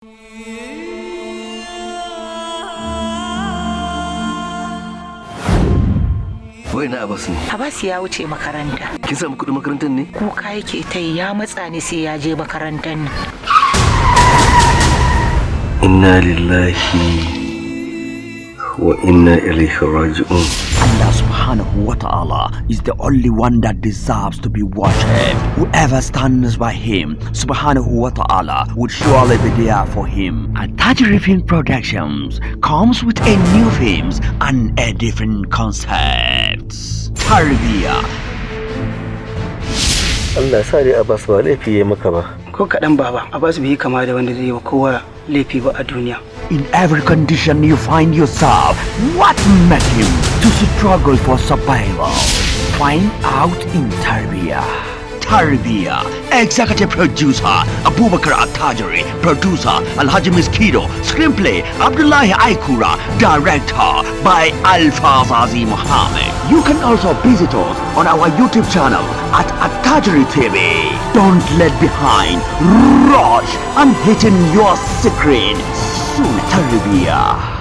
Wai na Abbas ne? Abbas ya wuce makaranta. Kin samu kuɗin makarantar ne? Kuka yake ta yi, ya matsa ni sai ya je makarantar nan. Inna lillahi wa inna ilaihi raji'un. Allah subhanahu wa ta'ala is the only one that deserves to be worshipped. Whoever stands by him, subhanahu wa ta'ala, would surely be there for him. Attajiri Film Productions comes with a new films and a different concept. Tarbiya. Allah sa dai Abbas ba laifi ya maka ba. Ko kaɗan, baba. Abbas bai yi kama da wanda zai yi wa kowa laifi ba a duniya. In every condition you find yourself, what made him to struggle for survival? Find out in Tarbiya. Tarbiya. Executive producer Abubakar Attajiri. Producer Alhaji Miskido. Screenplay Abdullahi Aikura. Director by Alfa Zazi Muhammad. You can also visit us on our YouTube channel at Attajiri TV. Don't let behind. Rush and hitting your screen soon. Tarbiya.